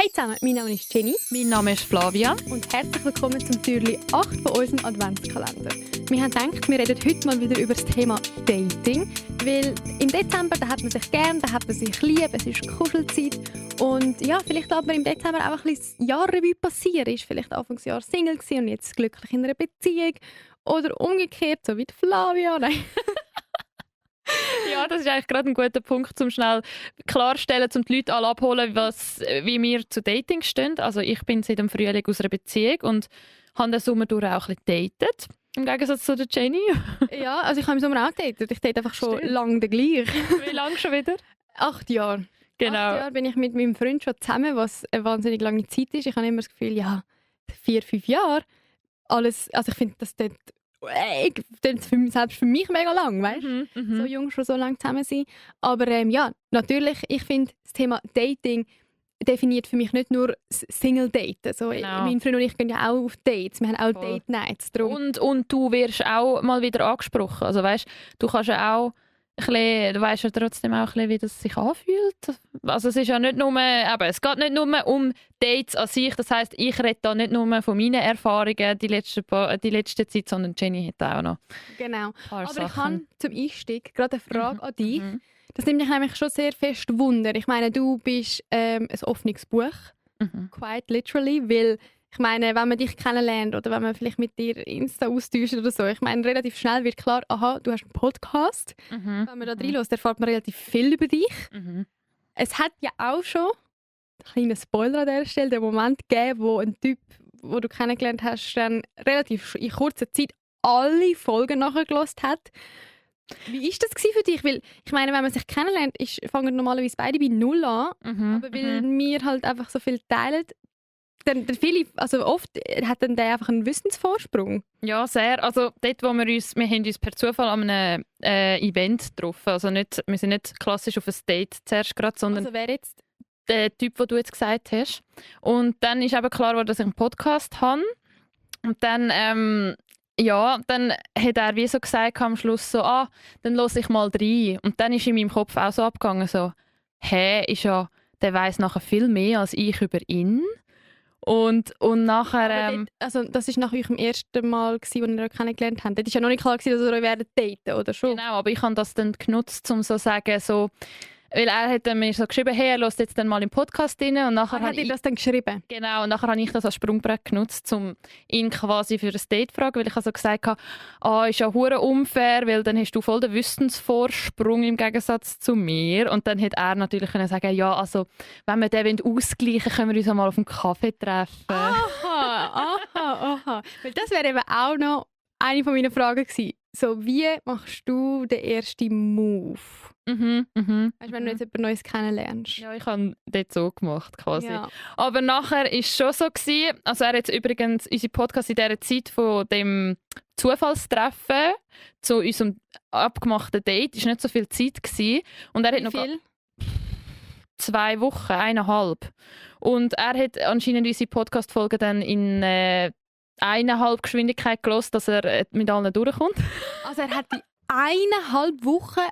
Hey zusammen, mein Name ist Jenny. Mein Name ist Flavia. Und herzlich willkommen zum Türli 8 von unserem Adventskalender. Wir haben gedacht, wir reden heute mal wieder über das Thema Dating. Weil im Dezember, da hat man sich gern, da hat man sich lieb, es ist Kuschelzeit. Und ja, vielleicht lässt man im Dezember auch ein bisschen das Jahrrevue passieren. Ist vielleicht Anfangsjahr Single gewesen und jetzt glücklich in einer Beziehung. Oder umgekehrt, so wie die Flavia. Nein. Ja, das ist eigentlich gerade ein guter Punkt, um schnell klarstellen, um die Leute alle abholen, wie wir zu Dating stehen. Also ich bin seit dem Frühling aus einer Beziehung und habe den Sommer durch auch ein bisschen gedatet. Im Gegensatz zu der Jenny. Ja, also ich habe im Sommer auch gedatet. Ich date einfach schon lange den gleichen. Wie lange schon wieder? 8 Jahre. Genau. 8 Jahre bin ich mit meinem Freund schon zusammen, was eine wahnsinnig lange Zeit ist. Ich habe immer das Gefühl, ja, 4, 5 Jahre. Alles, also ich finde, das dort selbst für mich mega lang, weißt du? So jung schon so lange zusammen sein. Aber ja, natürlich, ich finde, das Thema Dating definiert für mich nicht nur das Single-Daten. So, Genau. mein Freund und ich gehen ja auch auf Dates. Wir haben auch Date-Nights. Und du wirst auch mal wieder angesprochen. Also weißt, du kannst ja auch ein bisschen, du weißt ja trotzdem auch ein bisschen, wie das sich anfühlt. Also es ist ja nicht nur, eben, es geht nicht nur um Dates an sich. Das heisst, ich rede da nicht nur von meinen Erfahrungen die letzte Zeit, sondern Jenny hat auch noch. Genau. Aber Sachen. ich habe zum Einstieg gerade eine Frage an dich. Das nimmt mich nämlich schon sehr fest Wunder. Ich meine, du bist ein offenes Buch, quite literally, weil ich meine, wenn man dich kennenlernt oder wenn man vielleicht mit dir Insta austauscht oder so, ich meine, relativ schnell wird klar, aha, du hast einen Podcast. Wenn man da reinlässt, erfährt man relativ viel über dich. Es hat ja auch schon, ein kleiner Spoiler an dieser Stelle, den Moment gegeben, wo ein Typ, den du kennengelernt hast, dann relativ in kurzer Zeit alle Folgen nachgelassen hat. Wie war das für dich? Weil, ich meine, wenn man sich kennenlernt, fangen normalerweise beide bei Null an. Aber weil wir halt einfach so viel teilen, dann viele, also oft hat dann der einfach einen Wissensvorsprung. Ja, sehr. Also dort, wo wir haben uns per Zufall an einem Event getroffen. Also nicht, wir sind nicht klassisch auf ein Date zuerst gerade, sondern Also wer jetzt? Der Typ, den du jetzt gesagt hast. Und dann ist eben klar geworden, dass ich einen Podcast habe. Und dann, dann hat er wie so gesagt am Schluss so, dann höre ich mal rein. Und dann ist in meinem Kopf auch so abgegangen, so, der weiss nachher viel mehr als ich über ihn. Und nachher... also das war nach eurem ersten Mal, als ihr euch kennengelernt habt. Das war ja noch nicht klar, dass ihr euch daten, oder schon? Genau, aber ich habe das dann genutzt, um so zu sagen, so... Weil er hat mir so geschrieben, hey, er hört jetzt dann mal im Podcast rein. Und nachher hat er das dann geschrieben? Genau, und nachher habe ich das als Sprungbrett genutzt, um ihn quasi für ein Date zu fragen, weil ich also gesagt habe, ist ja hure unfair, weil dann hast du voll den Wissensvorsprung im Gegensatz zu mir. Und dann hätte er natürlich können sagen, ja, also wenn wir den ausgleichen wollen, können wir uns auch mal auf dem Kaffee treffen. Aha. Weil das wäre eben auch noch eine von meinen Fragen gewesen. So, wie machst du den ersten Move? Weißt du, wenn du jetzt jemand Neues kennenlernst? Ja, ich habe das so gemacht quasi. Ja. Aber nachher war es schon so gewesen, also er hat jetzt übrigens unseren Podcast in dieser Zeit von dem Zufallstreffen zu unserem abgemachten Date, ist nicht so viel Zeit gewesen. Und er hat noch viel? 2 Wochen, 1,5. Und er hat anscheinend unsere Podcast-Folge dann in 1,5 Geschwindigkeit gehört, dass er mit allen durchkommt. Also er hat die 1,5 Wochen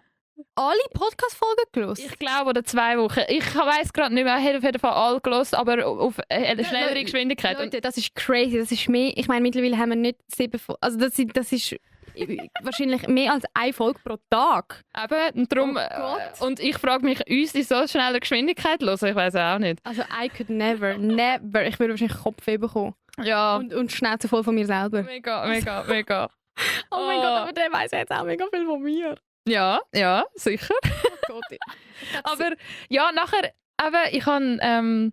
alle Podcast-Folgen gehört? Ich glaube, oder 2 Wochen. Ich weiss gerade nicht mehr. Er hat auf jeden Fall alle gehört, aber auf eine schnellere Geschwindigkeit. Leute, das ist crazy. Das ist mehr. Ich meine, mittlerweile haben wir nicht 7 Folgen. Also das ist wahrscheinlich mehr als 1 Folge pro Tag. Eben, und darum, und ich frage mich, uns in so schneller Geschwindigkeit hören? Ich weiss auch nicht. Also I could never. Ich würde wahrscheinlich Kopfweh bekommen. Ja. Und Schnauze voll von mir selber. Mega. Oh mein Gott, aber der weiss jetzt auch mega viel von mir. Ja, sicher. Oh Gott. Aber ja, nachher, eben,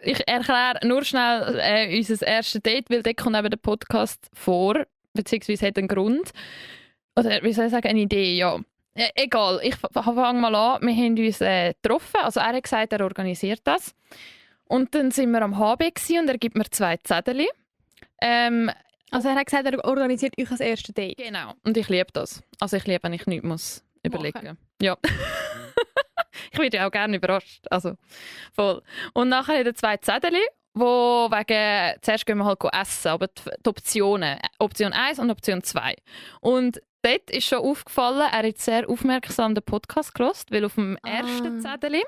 ich erkläre nur schnell unser erstes Date, weil dort kommt eben der Podcast vor, beziehungsweise hat einen Grund. Oder wie soll ich sagen, eine Idee, ja. Egal, ich fange mal an. Wir haben uns getroffen, also er hat gesagt, er organisiert das. Und dann sind wir am HB und er gibt mir 2 Zettel. Also er hat gesagt, er organisiert euch als erstes Date. Genau, und ich liebe das. Also ich liebe, wenn ich nichts muss überlegen. Ja. Ich werde ja auch gerne überrascht. Also, voll. Und nachher hat er 2 Zettel, wo wegen, zuerst gehen wir halt essen, aber die Optionen, Option 1 und Option 2. Und dort ist schon aufgefallen, er hat sehr aufmerksam den Podcast gehört, weil auf dem ersten Zettel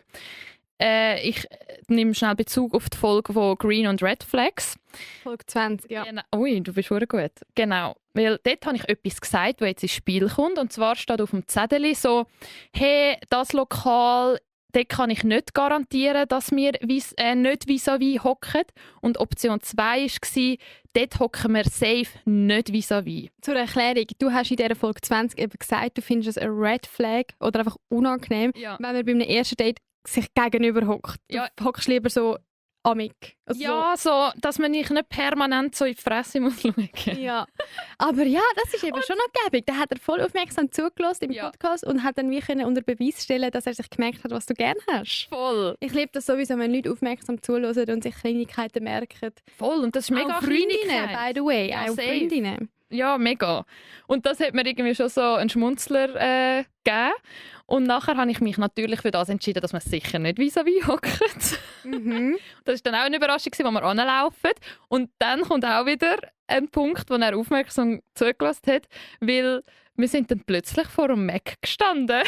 ich nehme schnell Bezug auf die Folge von Green und Red Flags. Folge 20, ja. Genau. Ui, du bist verdammt gut. Genau. Weil dort habe ich etwas gesagt, das jetzt ins Spiel kommt. Und zwar steht auf dem Zettel so, hey, das Lokal, dort kann ich nicht garantieren, dass wir nicht vis-à-vis hocken. Und Option 2 war, dort hocken wir safe nicht vis-à-vis. Zur Erklärung, du hast in dieser Folge 20 eben gesagt, du findest es ein Red Flag oder einfach unangenehm, wenn man bei einem ersten Date sich gegenüber hockt. Ja. Du hockst lieber so amig. Also Ja, so, dass man nicht permanent so in die Fresse muss schauen. Ja, aber ja, das ist eben schon noch gäbig. Da hat er voll aufmerksam zugelassen im Podcast und hat dann wie können unter Beweis stellen, dass er sich gemerkt hat, was du gerne hast. Voll. Ich liebe das sowieso, wenn Leute aufmerksam zuhören und sich Kleinigkeiten merken. Voll, und das ist mega auch Freundinnen, Kleinigkeit. by the way. Ja, auch safe. Freundinnen. Ja, mega. Und das hat mir irgendwie schon so einen Schmunzler gegeben. Und nachher habe ich mich natürlich für das entschieden, dass man sicher nicht vis-à-vis hockt. Mhm. Das war dann auch eine Überraschung, wo wir anlaufen. Und dann kommt auch wieder ein Punkt, wo er aufmerksam zugelassen hat, weil wir sind dann plötzlich vor einem Mac gestanden.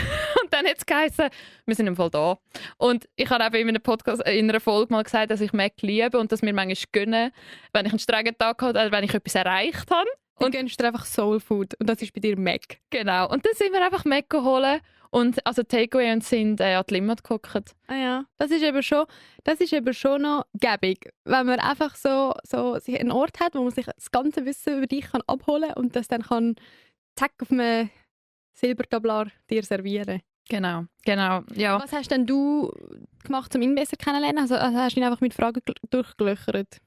Und dann hat es geheißen, wir sind im Fall da. Und ich habe eben in einem Podcast, in einer Folge mal gesagt, dass ich Mac liebe und dass mir manchmal gönnen, wenn ich einen strengen Tag habe oder wenn ich etwas erreicht habe. Und du gönnst dir einfach Soul Food und das ist bei dir Mac. Genau. Und dann sind wir einfach Mac geholt und also Takeaway und sind an die Limmat geguckt. Ah ja, das ist eben schon noch gäbig, wenn man einfach so sich einen Ort hat, wo man sich das ganze Wissen über dich kann abholen und das dann kann zack auf einem Silbertablar dir servieren. Genau, ja. Was hast denn du gemacht, um ihn besser kennenzulernen? Also hast du ihn einfach mit Fragen durchgelöchert?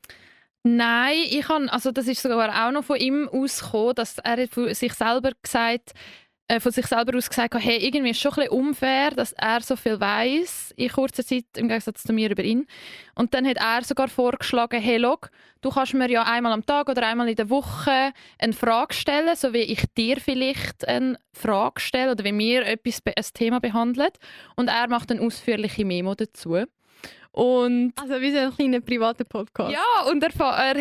Nein, also das ist sogar auch noch von ihm ausgekommen, dass er von sich selber aus gesagt hat, hey, irgendwie ist es schon ein bisschen unfair, dass er so viel weiss in kurzer Zeit im Gegensatz zu mir über ihn. Und dann hat er sogar vorgeschlagen, hey, schau, du kannst mir ja einmal am Tag oder einmal in der Woche eine Frage stellen, so wie ich dir vielleicht eine Frage stelle oder wie wir ein Thema behandeln. Und er macht eine ausführliche Memo dazu. Und also wie so ein kleiner privater Podcast. ja, und er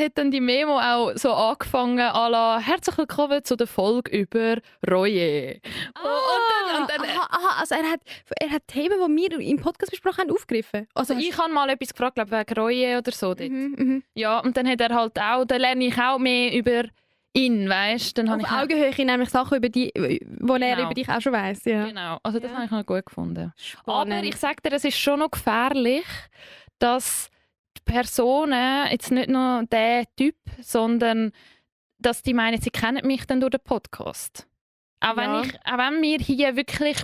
hat dann die Memo auch so angefangen, à la «Herzlich willkommen zu der Folge über Reue». Also er hat Themen, die wir im Podcast besprochen haben, aufgegriffen. Also ich habe mal etwas gefragt, glaube wegen Reue oder so. Dort. Ja, und dann hat er halt auch, dann lerne ich auch mehr über ihn, weißt du? Auf Augenhöhe nämlich Sachen, über die, wo er über dich auch schon weiss. Ja. Genau, also das habe ich noch gut gefunden. Spannend. Aber ich sage dir, es ist schon noch gefährlich, dass die Personen, jetzt nicht nur der Typ, sondern dass die meinen, sie kennen mich dann durch den Podcast. Auch wenn wir hier wirklich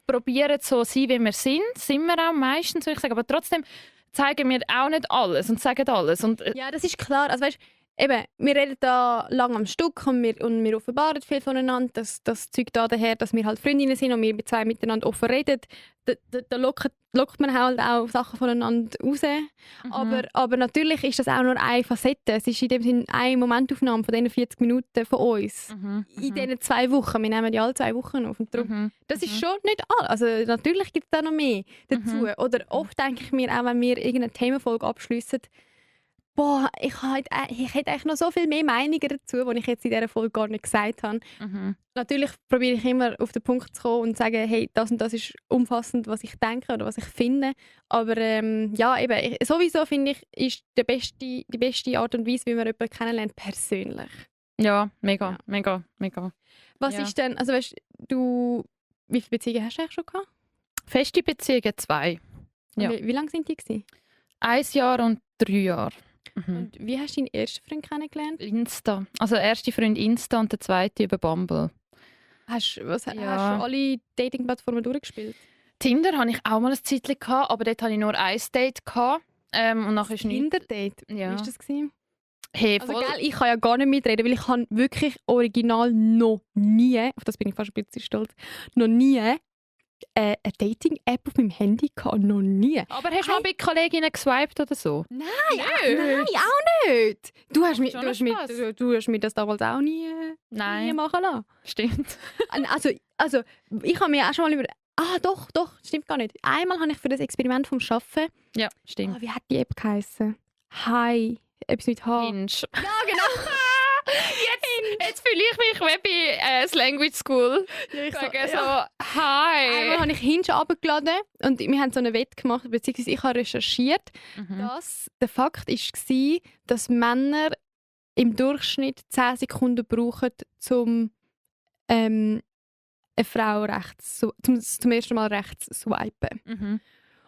probieren, so zu sein, wie wir sind wir auch meistens, würde ich sagen. Aber trotzdem zeigen wir auch nicht alles und sagen alles. Und, ja, das ist klar. Also, weißt, eben, wir reden da lang am Stück und wir offenbaren viel voneinander. Das zeugt daher, dass wir halt Freundinnen sind und wir zwei miteinander offen reden. Da lockt man halt auch Sachen voneinander raus. Aber natürlich ist das auch nur eine Facette. Es ist in dem Sinne eine Momentaufnahme von diesen 40 Minuten von uns. In diesen 2 Wochen. Wir nehmen ja alle 2 Wochen auf. Und darum, das ist schon nicht alles. Also natürlich gibt es da noch mehr dazu. Oder oft denke ich mir auch, wenn wir irgendeine Themenfolge abschliessen, boah, ich hätte eigentlich noch so viel mehr Meinungen dazu, die ich jetzt in dieser Folge gar nicht gesagt habe. Natürlich probiere ich immer auf den Punkt zu kommen und zu sagen, hey, das und das ist umfassend, was ich denke oder was ich finde. Aber ja, eben, sowieso finde ich, ist die beste Art und Weise, wie man jemanden kennenlernt, persönlich. ja, mega. Was Ja. ist denn, also weißt du, wie viele Beziehungen hast du eigentlich schon gehabt? Feste Beziehungen 2. Ja. Wie lange sind die gewesen? 1 Jahr und 3 Jahre. Und wie hast du deinen ersten Freund kennengelernt? Insta. Also der erste Freund Insta und der zweite über Bumble. Hast du alle Dating-Plattformen durchgespielt? Tinder hatte ich auch mal ein Zeitchen, aber dort hatte ich nur ein Date. Und nachher ist nichts. Tinder-Date? Ja. Wie war das gewesen? Hey, Also, voll. gell, ich kann ja gar nicht mitreden, weil ich habe wirklich original noch nie, auf das bin ich fast ein bisschen stolz, noch nie eine Dating-App auf meinem Handy gehabt. Noch nie. Aber hast du mal bei Kolleginnen geswiped oder so? Nein, auch nicht. Du hast mir das damals auch nie Nein, machen lassen. stimmt. Also, ich habe mir auch schon mal über... Doch, stimmt gar nicht. Einmal habe ich für das Experiment vom Arbeiten... Ja, stimmt. wie hat die App geheißen? Hi. Etwas mit H. Hinge. Ja, genau. Jetzt fühle ich mich wie bei Language School. Ja, ich Sagen so, Hi! habe ich Hinge runtergeladen und wir haben so eine Wette gemacht, beziehungsweise ich habe recherchiert, dass der Fakt war, dass Männer im Durchschnitt 10 Sekunden brauchen, um eine Frau zum ersten Mal rechts zu swipen. Mhm.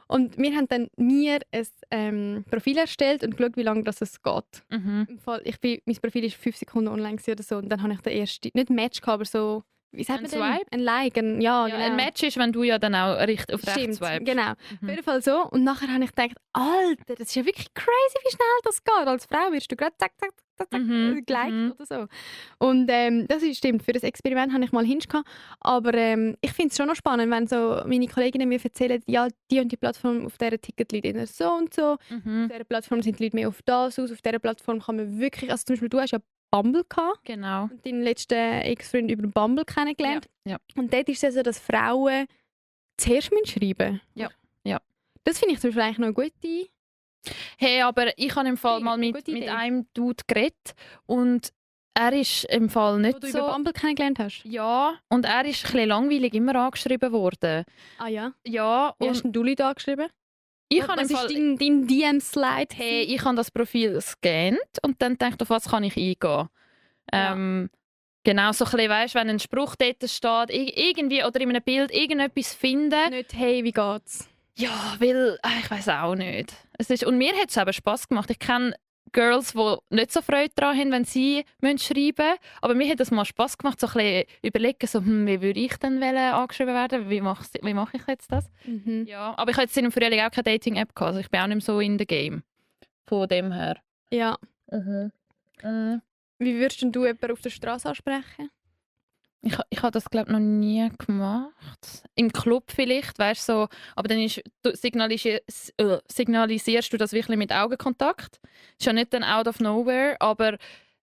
Und wir haben dann ein Profil erstellt und geschaut, wie lange das es geht. Mhm. Im Fall, mein Profil war 5 Sekunden online oder so und dann habe ich den ersten, nicht Match gehabt, aber so, wie sagt man denn? Swipe? Ein Like, ja, genau. Ein Match ist, wenn du ja dann auch auf rechts Stimmt, swipest. genau. Auf jeden Fall so. Und nachher habe ich gedacht, Alter, das ist ja wirklich crazy, wie schnell das geht. Als Frau wirst du gerade zack, zack, zack, zack, geliked oder so. Und stimmt, für das Experiment habe ich mal Hinge gehabt. Aber ich finde es schon noch spannend, wenn so meine Kolleginnen mir erzählen, ja, die und die Plattform, auf dieser Ticket Leute eher so und so. Auf dieser Plattform sind die Leute mehr auf das aus. Auf dieser Plattform kann man wirklich, also zum Beispiel du hast ja Bumble gehabt. Genau. Und deinen letzten Ex-Freund über Bumble kennengelernt. Ja. Und dort ist es so, dass Frauen zuerst schreiben müssen. Ja. Das finde ich zum Beispiel eigentlich noch eine gute... Hey, aber ich habe im Fall mal mit einem Dude geredet und er ist im Fall nicht Wo du so... über Bumble kennengelernt hast? Ja, und er ist ein bisschen langweilig immer angeschrieben worden. Ah ja? Ja, Wie und hast denn du Leute angeschrieben? ich habe im Was Fall... ist dein DM-Slide? Hey, ich habe das Profil gescannt und dann gedacht, auf was kann ich eingehen? Ja. Genau, so ein bisschen, weißt, wenn ein Spruch dort steht, irgendwie oder in einem Bild irgendetwas finden. Nicht «Hey, wie geht's?» Ja, weil, ich weiß auch nicht. Und mir hat es eben Spass gemacht. Ich kenne Girls, die nicht so Freude daran haben, wenn sie schreiben müssen. Aber mir hat es mal Spass gemacht, so ein bisschen überlegen, so, wie würde ich denn angeschrieben werden? Wie mache ich jetzt das? Ja, aber ich habe jetzt in dem Frühling auch keine Dating-App gehabt. Also ich bin auch nicht mehr so in the game. Von dem her. Ja. Wie würdest denn du jemanden auf der Straße ansprechen? Ich habe das, glaube ich, noch nie gemacht. Im Club vielleicht, weißt so. Aber dann signalisierst du das wirklich mit Augenkontakt. Ist ja nicht dann out of nowhere, aber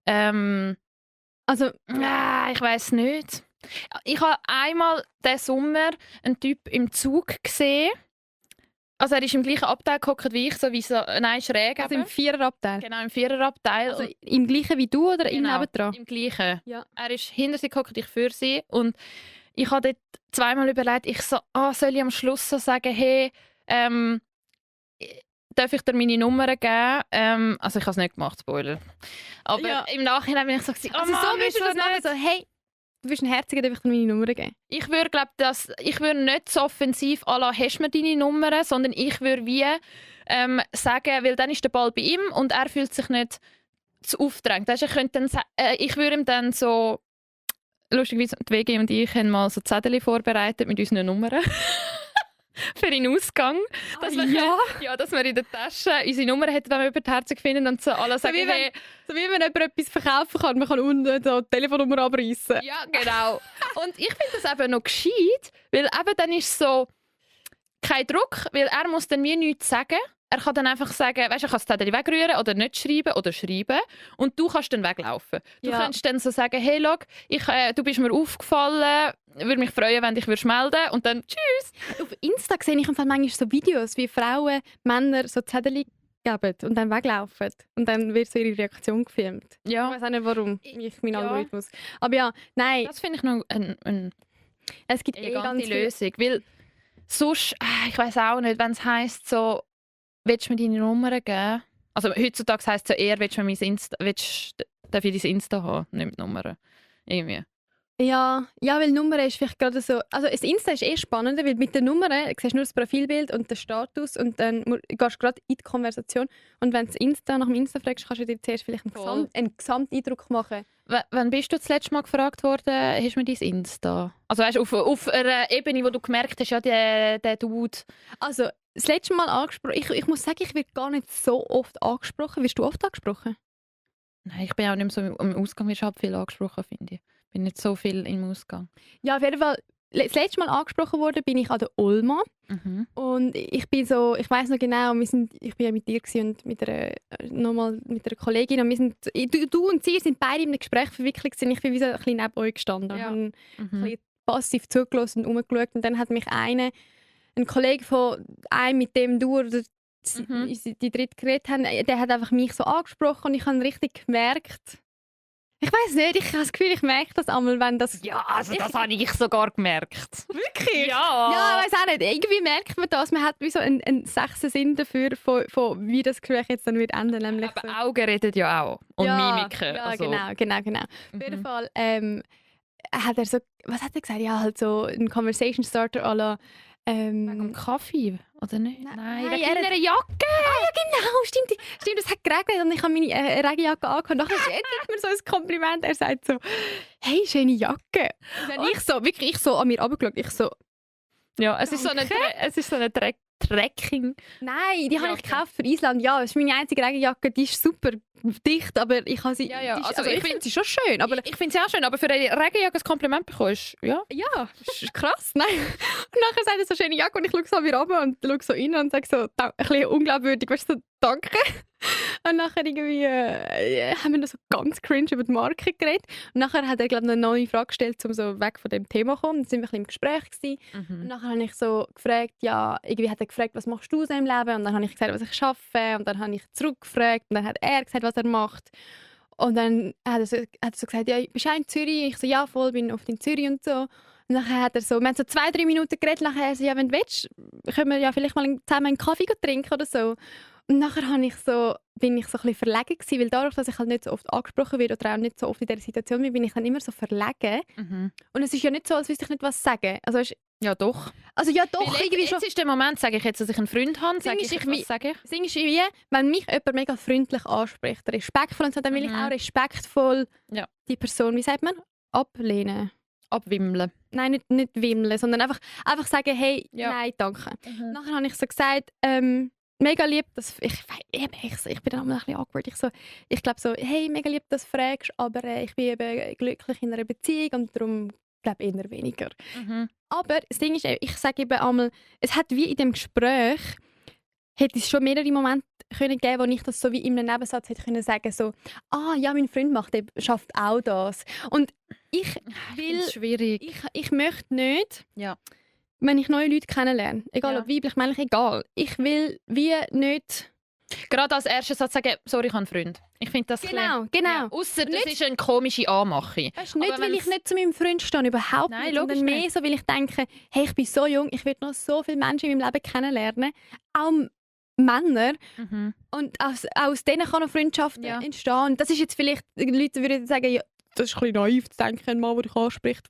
also, ich weiß nicht. Ich habe einmal diesen Sommer einen Typ im Zug gesehen. Also er ist im gleichen Abteil gehockt wie ich, nein, schräg. Also im Viererabteil? Genau, im Viererabteil. Also im gleichen wie du oder genau, im nebendran? Im gleichen. Ja. Er ist hinter sie gehockt, ich für sie. Und ich habe dort zweimal überlegt, soll ich am Schluss so sagen, hey, darf ich dir meine Nummer geben? Also ich habe es nicht gemacht, Spoiler. Aber im Nachhinein bin ich so, also so willst du das machen, so, hey, du bist ein Herziger, darf ich dir meine Nummer geben? Ich würde nicht so offensiv à la «Hast du mir deine Nummer?», sondern ich würde wie sagen, weil dann ist der Ball bei ihm und er fühlt sich nicht zu aufgedrängt. Weißt, ich würde ihm dann so, lustigerweise, die WG und ich haben mal so Zettel vorbereitet mit unseren Nummern. Für den Ausgang. Dass wir in der Tasche unsere Nummer hätten, wenn wir über die Herzen finden und so alle sagen, so wie wenn jemand etwas verkaufen kann, man kann unten so die Telefonnummer abreißen. Ja, genau. Und ich finde das eben noch gescheit, weil eben dann ist so kein Druck, weil er muss dann mir nichts sagen. Er kann dann einfach sagen, weißt, er kann das Zettel wegrühren oder nicht schreiben oder schreiben und du kannst dann weglaufen. Du kannst dann so sagen, hey, log, du bist mir aufgefallen, würde mich freuen, wenn du dich melden würdest und dann tschüss. Auf Insta sehe ich manchmal so Videos, wie Frauen, Männer so Zettel geben und dann weglaufen. Und dann wird so ihre Reaktion gefilmt. Ja. Ich weiß auch nicht, warum, mein Algorithmus. Aber ja, nein. Das finde ich noch es gibt elegante Lösung, weil sonst, ich weiß auch nicht, wenn es heisst so, willst du mir deine Nummer geben? Also heutzutage heisst es ja eher, willst du mir darf ich dein Insta haben, nicht die Nummer. Irgendwie. Ja, weil die Nummer ist vielleicht gerade so... Also das Insta ist spannender, weil mit der Nummer siehst du nur das Profilbild und den Status und dann gehst du gerade in die Konversation. Und wenn du nach dem Insta fragst, kannst du dir zuerst vielleicht einen Gesamteindruck machen. Wann bist du das letzte Mal gefragt worden, hast du mir dein Insta? Also weißt, auf einer Ebene, wo du gemerkt hast, ja, der Dude... Also das letzte Mal angesprochen... Ich muss sagen, ich werde gar nicht so oft angesprochen. Wirst du oft angesprochen? Nein, ich bin auch nicht mehr so im Ausgang, wirst du halt viel angesprochen, finde ich. Ich bin nicht so viel im Ausgang. Ja, auf jeden Fall. Das letzte Mal angesprochen worden bin ich an der Olma. Und ich bin so, ich weiss noch genau, ich bin ja mit dir und mit einer Kollegin und wir sind, du und sie sind beide in einem Gespräch verwickelt und ich bin wie so ein bisschen neben euch gestanden. Ja. Habe ein bisschen passiv zugelassen und umgeschaut und dann hat mich ein Kollege von einem, mit dem du oder die dritte geredet haben, der hat einfach mich so angesprochen und ich habe richtig gemerkt, Ich weiss nicht, ich habe das Gefühl, ich merke das einmal, wenn das... Ja, also das habe ich sogar gemerkt. Wirklich? Ja. Ja, ich weiss auch nicht. Irgendwie merkt man das. Man hat wie so einen sechsten Sinn dafür, von wie das Gespräch jetzt dann wird enden. Nämlich Aber so. Augen reden ja auch. Und Mimiken. Ja, also. genau. Auf jeden Fall hat er so... Was hat er gesagt? Ja, halt so ein Conversation Starter à la... Wegen dem Kaffee, oder nicht? Nein, wegen er hat- deiner Jacke. Ja, genau, stimmt, es hat geregnet und ich habe meine Regenjacke angehabt. Nachher gibt mir so ein Kompliment. Er sagt so, hey, schöne Jacke. Und dann ich so an mir runtergeschaut. Ich so, Ja, es ist so eine Trekking. nein, die habe ich Jacke. gekauft für Island. Ja, das ist meine einzige Regenjacke, die ist super dicht, aber ich habe sie... Ja, die ist, also ich ich finde sie schon schön, aber... Ich finde es auch schön, aber für eine Regenjacke ein Kompliment bekommst, ja. Ja, das ist krass, nein. Und nachher sagt er so, schöne Jacke und ich schaue so an mir runter und schaue so rein und sage so, ein bisschen unglaubwürdig, weißt du, so, danke. Und nachher irgendwie haben wir noch so ganz cringe über die Marke geredet. Und nachher hat er, glaube ich, eine neue Frage gestellt, um so weg von dem Thema zu kommen. Dann sind wir ein bisschen im Gespräch gewesen. Und nachher habe ich so gefragt, ja, irgendwie hat er gefragt, was machst du so im Leben? Und dann habe ich gesagt, was ich arbeite. Und dann habe ich zurückgefragt und dann hat er gesagt, was er macht. Und dann hat er so gesagt, ja, bist du auch in Zürich? Ich so, ja, voll, bin oft in Zürich und so. Und nachher hat er so, wir haben so 2-3 Minuten geredet, nachher er so, ja, wenn du willst, können wir ja vielleicht mal zusammen einen Kaffee trinken oder so. Und nachher bin ich so ein bisschen verlegen gewesen, weil dadurch, dass ich halt nicht so oft angesprochen werde oder auch nicht so oft in dieser Situation bin, bin ich dann immer so verlegen. Und es ist ja nicht so, als wüsste ich nicht, was sagen. Also, Ja, doch. ja doch, Weil irgendwie schon. jetzt ist der Moment, sage ich jetzt, dass ich einen Freund habe, Ding ist, was sage ich? Das Ding ist wie, wenn mich jemand mega freundlich anspricht, respektvoll und so, dann will ich auch respektvoll Ja. die Person, wie sagt man, ablehnen. Abwimmeln. Nein, nicht wimmeln, sondern einfach sagen, hey, Ja. nein, danke. Nachher habe ich so gesagt, mega lieb, dass ich bin dann auch ein bisschen awkward. Ich glaube so, hey, mega lieb, dass du fragst, aber ich bin eben glücklich in einer Beziehung und darum glaube ich eher weniger. Aber das Ding ist, ich sage eben einmal, es hat wie in dem Gespräch, hätte es schon mehrere Momente können geben, wo ich das so wie in einem Nebensatz hätte können sagen so, ja, mein Freund schafft auch das. Und ich will, Das ist schwierig. ich möchte nicht, Ja. wenn ich neue Leute kennenlerne, egal Ja. ob weiblich, männlich, egal, ich will wie nicht... Gerade als ersten Satz sagen, sorry, ich habe einen Freund. Ich finde das Genau. Ja, ausser das Nicht- ist eine komische Anmache. Weißt, nicht, Aber weil ich wenn's- nicht zu meinem Freund stehe, überhaupt Nein, nicht, logisch sondern mehr nicht. so, weil ich denke, hey, ich bin so jung, ich will noch so viele Menschen in meinem Leben kennenlernen, auch Männer, und aus denen kann eine Freundschaft Ja. entstehen. Und das ist jetzt vielleicht, die Leute würden sagen, ja, das ist ein bisschen naiv zu denken, ein Mann, der dich anspricht,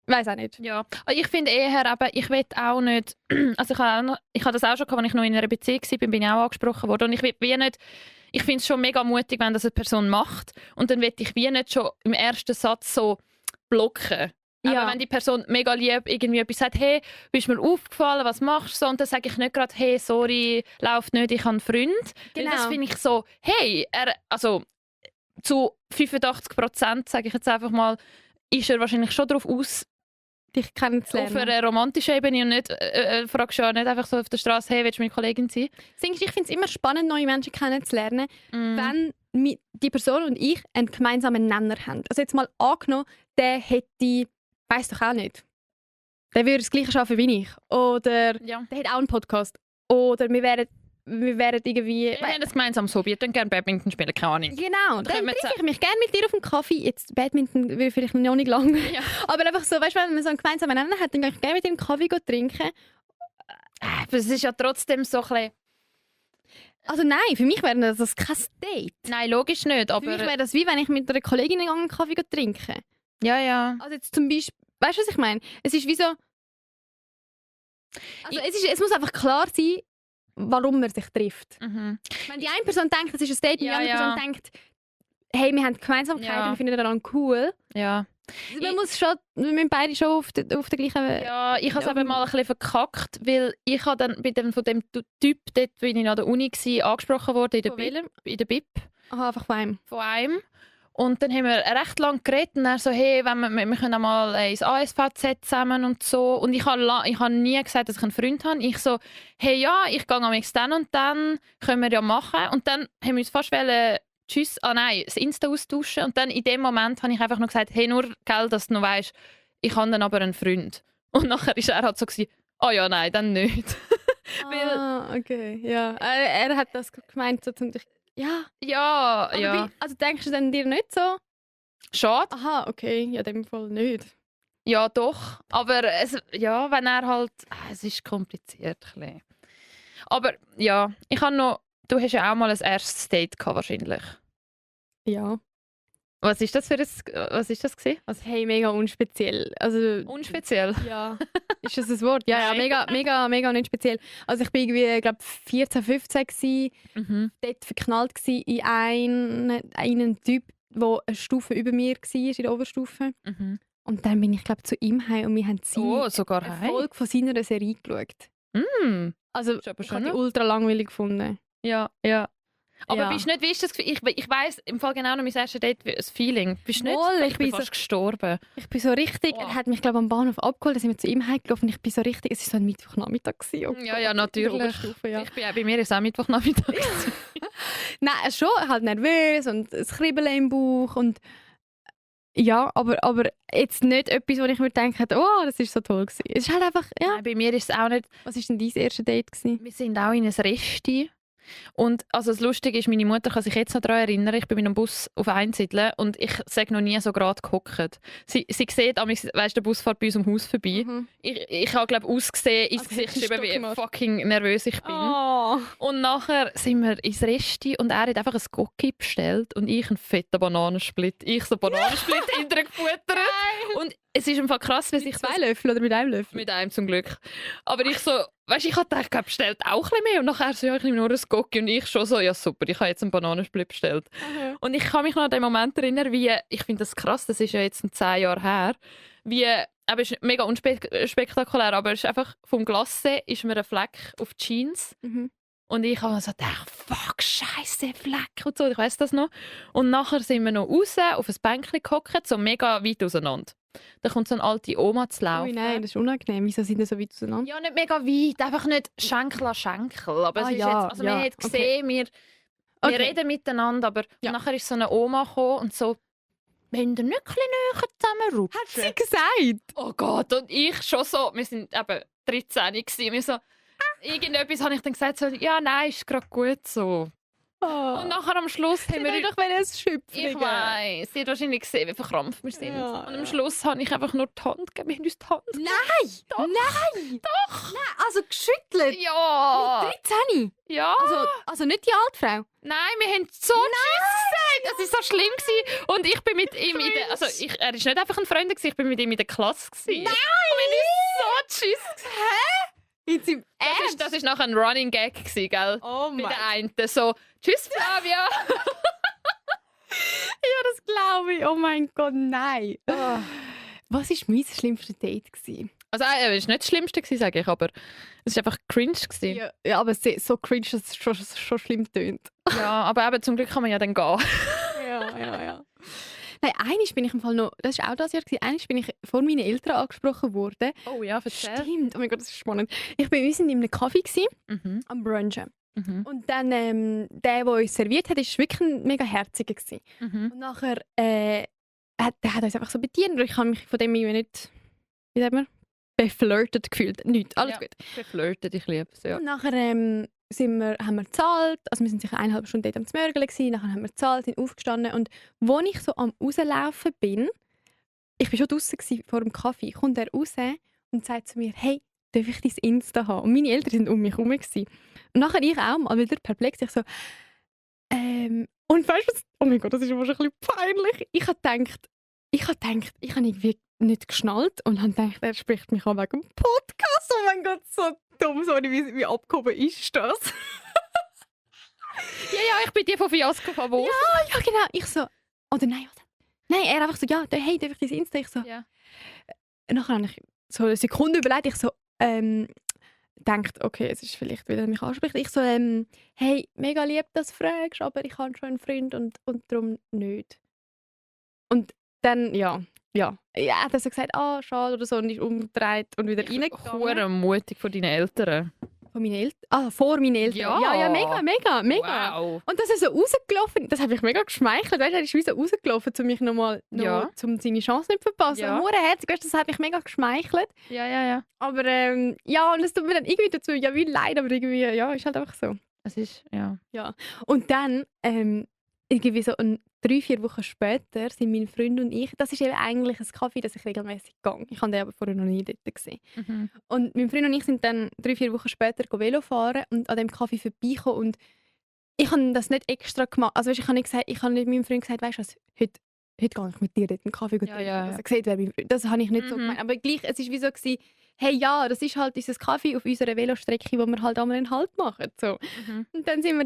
weiß auch nicht. Ja, ich finde eher, aber ich will auch nicht, also ich habe das auch schon gehabt, als ich noch in einer Beziehung war, bin ich auch angesprochen worden und ich will wie nicht, ich finde es schon mega mutig, wenn das eine Person macht und dann will ich wie nicht schon im ersten Satz so blocken. Ja. Aber wenn die Person mega lieb irgendwie etwas sagt, hey, bist mir aufgefallen, was machst du so? Und dann sage ich nicht gerade, hey, sorry, läuft nicht, ich habe einen Freund. Weil Genau. das finde ich so, hey, also zu 85% sage ich jetzt einfach mal, ist er wahrscheinlich schon darauf aus, Dich auf kennenzulernen. einer romantischen Ebene und nicht, fragst du ja nicht einfach so auf der Straße, hey, willst du meine Kollegin sein? Das Ding ist, ich finde es immer spannend, neue Menschen kennenzulernen, wenn die Person und ich einen gemeinsamen Nenner haben. Also jetzt mal angenommen, der hätte, weiss doch auch nicht, der würde das Gleiche schaffen wie ich. Oder Ja. der hat auch einen Podcast. Oder wir wären irgendwie... Wir haben ein gemeinsames Hobby, wir würden gerne Badminton spielen, keine Ahnung. Genau, dann können wir treffe ich mich gerne mit dir auf einen Kaffee. Jetzt Badminton will vielleicht noch nicht lange. Ja. Aber einfach so, weißt du, wenn man so einen gemeinsamen Nenner hat, dann gehe ich gerne mit dir einen Kaffee trinken. Aber es ist ja trotzdem so ein bisschen... Also nein, für mich wäre das kein Date. Nein, logisch nicht, Für mich aber... wäre das wie, wenn ich mit einer Kollegin einen Kaffee trinke. Ja. Also jetzt zum Beispiel, weißt du, was ich meine? Es ist wie so... Also es muss einfach klar sein, warum man sich trifft. Mhm. Wenn die eine Person denkt, das ist ein Date, und die Ja, andere ja. Person denkt, hey, wir haben Gemeinsamkeiten, Ja. wir finden daran cool. Ja. Wir müssen beide schon auf der gleichen... Ja, ich habe es eben mal ein bisschen verkackt, weil ich habe dann von dem Typ, dort bin ich an der Uni gewesen, angesprochen worden in der Von BIP. welchem? In der BIP Aha, einfach von einem. von einem. Und dann haben wir recht lange geredet und er so, hey, wir können mal ins ASVZ zusammen und so. Und ich habe nie gesagt, dass ich einen Freund habe. Ich so, hey, ja, ich gehe am dann und dann, können wir ja machen. Und dann haben wir uns fast Tschüss, das Insta austauschen. Und dann in dem Moment habe ich einfach noch gesagt, hey, nur, gell, dass du noch weißt, ich habe dann aber einen Freund. Und nachher war er halt so, ja, nein, dann nicht. Okay, ja. Er hat das gemeint, so zum dich Ja. Ja, Aber ja. also denkst du dann dir nicht so? Schade. Aha, okay, ja, in dem Fall nicht. Ja, doch. Aber ja, wenn er halt... Es ist kompliziert. Ein bisschen. Aber ja, ich habe noch... Du hast ja auch mal ein erstes Date gehabt, wahrscheinlich. Ja. Was ist das für ein... Was ist das gewesen? Also hey, mega unspeziell. Also Unspeziell. ja. Ist das ein Wort? Ja, Nein. mega nicht speziell. Also ich bin irgendwie, glaube 14, 15 gsi, dort verknallt gsi in einen Typ, der eine Stufe über mir war, in der Oberstufe. Und dann bin ich, glaube zu ihm heim und wir haben sogar eine heim? Folge von seiner Serie geschaut. Also Ist aber ich habe schön. die ultra langweilig gefunden. Ja, ja. Aber Ja. bist nicht, wie ist das Gefühl? Ich weiss im Fall genau noch mein erstes Date, das Feeling. Bist nicht, Voll, ich bin fast gestorben. Ich bin so richtig, Oh. er hat mich glaube am Bahnhof abgeholt, dann sind wir zu ihm heimgelaufen und ich bin so richtig, es war so ein Mittwochnachmittag. Oh Ja, Gott, ja, in der natürlich. Oberstufe, ja. Bei mir ist es auch Mittwochnachmittag. Nein, schon halt nervös und es Kribbeln im Bauch und ja, aber jetzt nicht etwas, wo ich mir denke, oh, das ist so toll gewesen. Es ist halt einfach, ja. Nein, bei mir ist es auch nicht... Was war denn dein erstes Date gewesen? Wir sind auch in ein Resti. Und also das Lustige ist, meine Mutter kann sich jetzt noch daran erinnern, ich bin mit einem Bus auf Einsiedeln und ich sage noch nie so gerade gehockt. Sie sieht, weißt, der Bus fährt bei uns am Haus vorbei. Ich habe, glaube ich, ausgesehen ins Also, Gesicht, hast du geschrieben, wie gemacht? fucking nervös ich bin. Oh. Und nachher sind wir ins Resti und er hat einfach ein Cookie bestellt und ich einen fetten Bananensplit. Ich so Bananensplit hinterher gefuttert. Und es ist einfach krass, wie sich Mit 2 Löffel oder mit einem Löffel? mit einem zum Glück. Aber ich so, weißt, ich habe gedacht, er bestellt auch ein bisschen mehr. Und nachher so, ja, ich nehme nur ein Cookie. Und ich schon so, ja super, ich habe jetzt einen Bananensplit bestellt. Und ich kann mich noch an den Moment erinnern, wie, ich finde das krass, das ist ja jetzt 10 Jahre her, wie, aber es ist mega unspektakulär, aber es ist einfach, vom Glacé ist mir ein Fleck auf die Jeans. Und ich habe so gedacht, fuck, scheisse Fleck und so, ich weiss das noch. Und nachher sind wir noch raus, auf ein Bänkchen gehockt, so mega weit auseinander. Da kommt so eine alte Oma zu laufen. Ui, nein, das ist unangenehm. Wieso sind die so weit auseinander? Ja, nicht mega weit, einfach nicht Schenkel an Schenkel. Aber es ist ja, jetzt, also ja, man hat gesehen, wir Okay. reden miteinander, aber Ja. nachher ist so eine Oma gekommen und so, wenn ihr nicht ein bisschen näher zusammenrutschen. Hat sie gesagt? Oh Gott, und ich schon so, wir sind eben 13 gewesen, wir so, irgendetwas habe ich dann gesagt, so, ja, nein, ist gerade gut so. Und nachher am Schluss haben wir... doch ein Schüpfling. Ich weiss, sie hat wahrscheinlich gesehen, wie verkrampft wir sind. Ja, und am Schluss habe ich einfach nur die Hand gegeben, wir haben uns die Hand gegeben. Nein! Nein! Doch! Nein, also geschüttelt! Ja! 13? Ja! Also nicht die Altfrau? Nein, wir haben so Tschüss gesagt. Das war so schlimm gewesen. Und ich bin mit ihm in der... Also er war nicht einfach ein Freund, ich bin mit ihm in der Klasse gewesen. Nein! Und wir haben uns so Tschüss gesagt. Jetzt im Das ist nachher ein Running Gag gewesen, gell? Oh Bei mein der einen so, Tschüss Flavia. Ja, das glaube ich. Oh mein Gott, nein. Was war mein schlimmstes Date gewesen? Also es war nicht das Schlimmste gewesen, sage ich, aber es war einfach cringe gewesen. Ja, aber so cringe, dass es schon schlimm tönt. Ja, aber eben, zum Glück kann man ja dann gehen. Ja. Nein, einmal bin ich im Fall noch, das war auch das Jahr, einmal bin ich vor meinen Eltern angesprochen worden. Oh ja, erzähl. Stimmt, oh mein Gott, das ist spannend. Wir waren in einem Café gewesen, Mhm. am Brunchen. Mhm. Und dann, der uns serviert hat, war wirklich ein mega herziger gewesen. Mhm. Und nachher, der hat uns einfach so bedient und ich habe mich von dem irgendwie nicht, wie sagt man, beflirtet gefühlt. Nicht, alles Ja. gut. Geflirtet, ich liebe es, ja. Und nachher haben wir gezahlt, also wir sind sicher 1,5 Stunden dort am Zmörgeln gewesen, nachher haben wir gezahlt, sind aufgestanden und als ich so am rauslaufen bin, ich war schon draussen gewesen, vor dem Kaffee, kommt er raus und sagt zu mir, hey, darf ich dein Insta haben? Und meine Eltern sind um mich herum gewesen. Und nachher ich auch mal wieder perplex, ich so, und weißt du was, oh mein Gott, das ist aber schon ein bisschen peinlich. Ich habe gedacht, ich habe irgendwie nicht geschnallt und habe gedacht, er spricht mich an wegen dem Podcast. Oh mein Gott, so dumm, sorry, wie abgehoben ist das? Ja, ich bin die von Fiasco von Wolf. Ja, genau. Ich so, oder nein, oder? Nein, er einfach so, ja, hey, darf ich dein Insta? Ich so, Ja. nachher habe ich so eine Sekunde überlegt, ich so, denkt, okay, es ist vielleicht, weil er mich anspricht. Ich so, hey, mega lieb, dass du fragst, aber ich habe schon einen Freund und darum nicht. Und dann, ja, hat er so gesagt, schade oder so und ist umgedreht und wieder reingegangen. Hure mutig von deinen Eltern. Von meinen Eltern? Vor meinen Eltern? Ja. Ja, mega. Wow. Und dass er so rausgelaufen, das hat mich mega geschmeichelt. Weißt, er ist wie so rausgelaufen, um mich nochmal, Ja. um seine Chance nicht zu verpassen. Ja. Hurenherzig, weißt, das hat mich mega geschmeichelt. Ja. Aber ja, und es tut mir dann irgendwie dazu, ja, wie leid, aber irgendwie, ja, ist halt einfach so. Es ist, ja. Ja. Und dann, irgendwie so 3-4 Wochen später sind mein Freund und ich, das ist eben eigentlich ein Kaffee, das ich regelmäßig gehe. Ich habe den aber vorher noch nie dort gesehen. Und mein Freund und ich sind dann 3-4 Wochen später Velo fahren und an dem Kaffee vorbeikommen und ich habe das nicht extra gemacht. Also ich habe nicht meinem Freund gesagt, weißt du was, heute gehe ich mit dir dort einen Kaffee trinken. Also, sieht, wer mein Freund. Das habe ich nicht so gemeint. Aber gleich, es war wie so gewesen, hey ja, das ist halt unser Kaffee auf unserer Velostrecke, wo wir halt einmal einen Halt machen. So. Und dann sind wir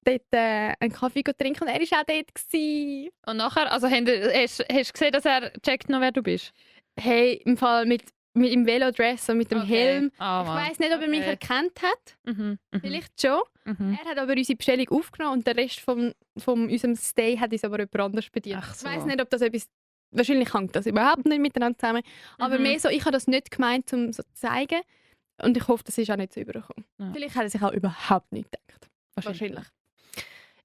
dort einen Kaffee trinken und er war auch dort gewesen. Und nachher, also hast du gesehen, dass er checkt noch, wer du bist? Hey, im Fall mit dem Velodress und mit dem Helm. Ich weiss nicht, ob er mich erkannt hat. Vielleicht schon. Er hat aber unsere Bestellung aufgenommen und der Rest von unserem Stay hat uns aber jemand anders bedient. So. Ich weiss nicht, ob das etwas... Wahrscheinlich hängt das überhaupt nicht miteinander zusammen. Aber mehr so, ich habe das nicht gemeint, um so zu zeigen. Und ich hoffe, das ist auch nicht so übergekommen. Ja. Vielleicht hat er sich auch überhaupt nicht gedacht. Wahrscheinlich.